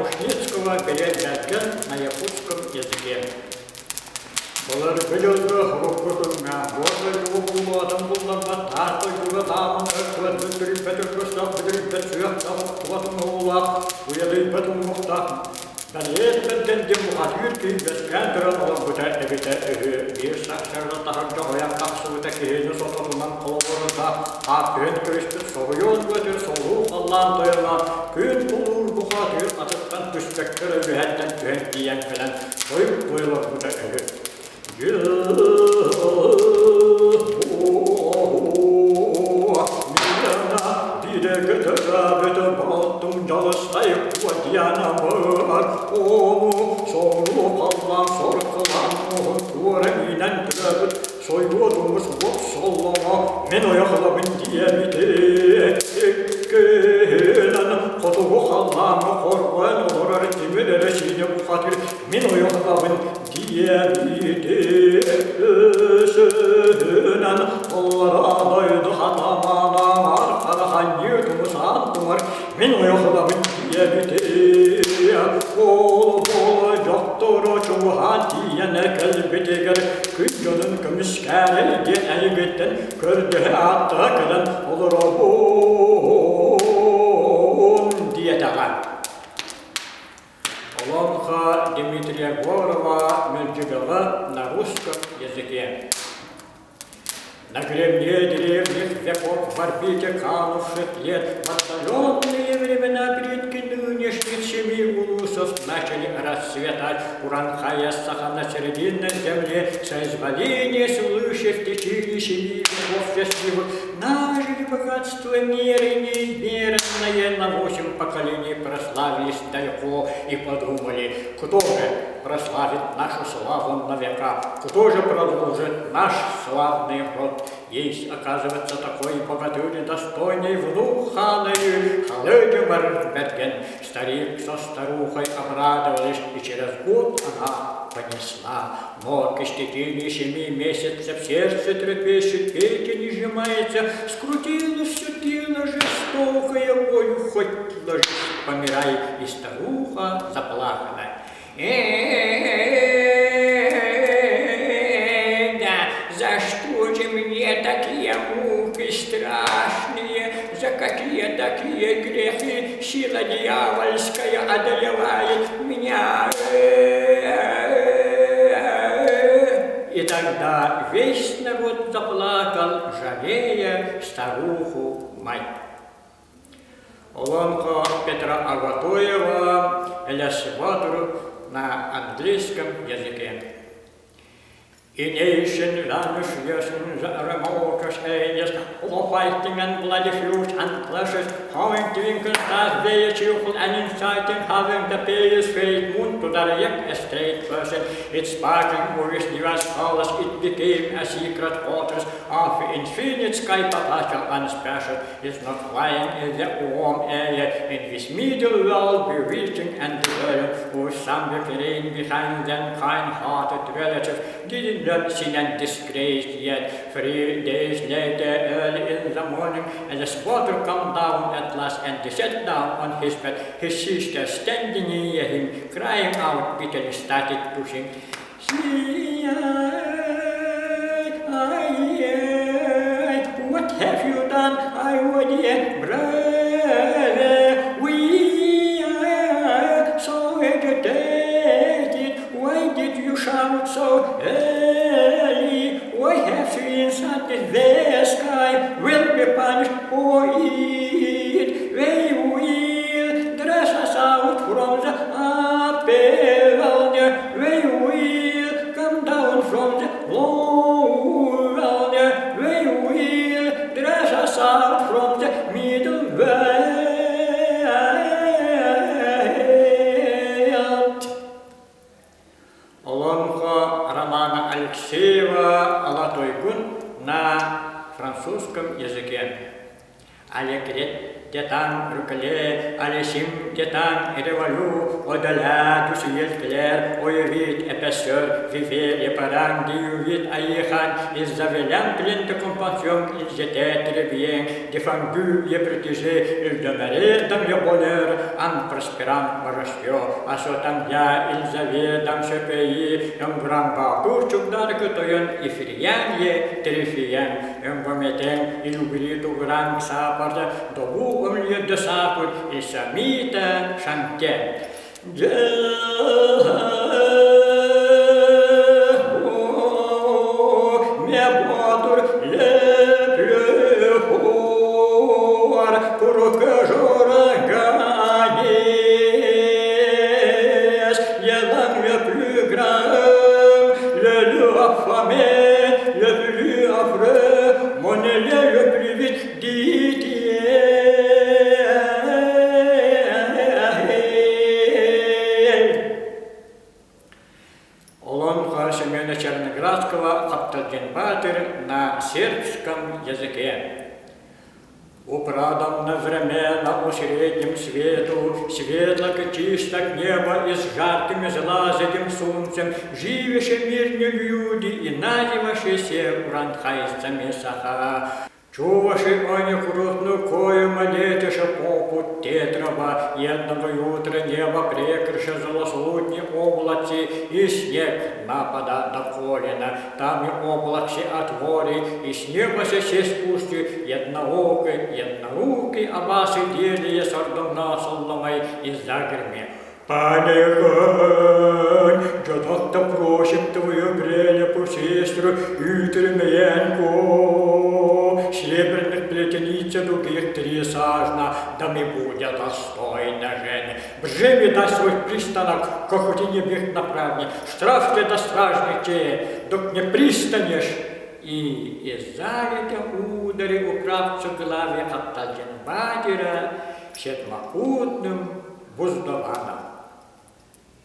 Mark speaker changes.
Speaker 1: Ушницкого «Бэлиэр Бэргэн» на якутском языке. Былыргы дьылга урукку күҥҥэ буор дойдуга буулаатын булларбат таас дойдуга таамын өр бүттүрүйбэт өргөстөөх бүдүрүйбэт сүөхтээх охтубат оҥоһуулаах уйадыйбат уҥуохтаах Бэлиэр Бэргэн диэн бухатыыр киһи үөскээн туран олорбута эбитэ үһү. Биир сарсыарда таһырдьа ойон тахсыбыта киһини сототунан холобурута ааттыһан кэбиспит соруйуон бөтүр солуу халлаан тойоно күн тулуур бухатыыр атыттан түспэккэ эрэ үөһэттэн түһэн тиийэн кэлэн тойук туойуларбыта үһү. Сойуодумус уот соллоҥо мин ойох ылабын диэбити иккиһинэн хотугу халлааҥҥа хорҕойон олорор тимир эрэ сиинэ бухатыыр мин ойох ылабын диэбити үсүһүнэн аллараа дойду хатаманаҥар хараханньыы тумусаан тумар мин ойох ылабын диэбити ол-буол дьохторо чугаһаан тиийэн кэлбитигэр күн дьонун көмүскээрэй диэн эйигиттэн көрдөһө ааттаһа кэлэн олоробун диэтэҕэ. Олоҥхо Дмитрия Говорова Мэлдьибэҕэ на русском языке. На гребне древних веков в орбите канувших лет в отдаленные времена предки нынешних семи улусов начали расцветать Уранхая саха на серединной земле, соизволение слышав в течение семи веков счастливых, нажили богатство меры неизмеренное на восемь поколений прославились далеко и подумали, кто же прославит нашу славу на века, кто же продолжит наш славный род. Есть, оказывается, такой богатырь, достойный внук хана Халыды Бэргэн. Старик со старухой обрадовались, и через год она понесла. Но к истечении семи месяцев сердце трепещет, печень не сжимается, скрутило все тело жестокое болью, хоть ложись, помирай, и старуха заплакала. Да, за что же мне такие муки страшные, за какие такие грехи сила дьявольская одолевает меня? И тогда весь народ заплакал, жалея старуху мать. Олоҥхо Петра Агатоева Элэс Боотуру на английском языке. In Ancient remote ages, all fighting and bloody feuds and clashes, having twinkle stars, they cheerful and inciting, having the pale fate moon to direct a straight person, its sparkling movies new as colors, it became a secret fortress of infinite sky perpetual and special, is not flying in the warm air, in this middle world bewitching and divine, who some refrain behind them kind-hearted relatives, did not sin and disgrace yet. 3 days later, early in the morning, and the squatter come down at last and sat down on his bed, his sister standing near him, crying out bitterly, started pushing. See, what have you done, I would brother? We are so agitated. Why did you shout so early? Why have you insulted the sky? Will be punished for it. They will dress us out from the upper world. They will come down from the low world. They will dress us out from the middle world. Олоҥхо Романа Алексеева Ала Туйгун на французском языке. Алекрет детан рукале, алесим детан револю, Au-delà du ciel clair, Oyevit épaisseur, vivait et parandiuvit Aïхан, ils avaient l'âme pleine de compassion, ils étaient très bien défendus et protégés, ils demeuraient dans le bonheur en prospérant majestueux. À ce temps-là, ils avaient dans ce pays un grand bateau чугдаркы тойон Ифриян е Трифиян. Un bon matin, il ouvrit au grand sa porte, debout au milieu de sa cour, il se mit à chanter. Олонхо Семена Черноградского «Хапталдин на сербском языке». Управданно времена у среднем свету, Светло чисто небо и с жарким злазитым солнцем, Живеше мирне люди и називашися уранхайцами саха. Чуваши они крутну коем летиша попут тетрова, Едного утра небо прекрыше золослутни облаці, и снег напада до колена. Там и облак се отвори, и с неба се се спусти, едноокой, еднорукий абасы делие сордомна соломой и загрме. Панегань, дьонотто просим твою прелепу сестру Үтүрүмэйэн Серебряных плетеница других три сажна, да ми будет достойна жен. Бжеми даст свой пристанок, как хоть и не бег направни, штраф те до стражных те, док не пристанешь. И иззарите удари управцу главе Хапталдин Бадира седмокутным буздованом.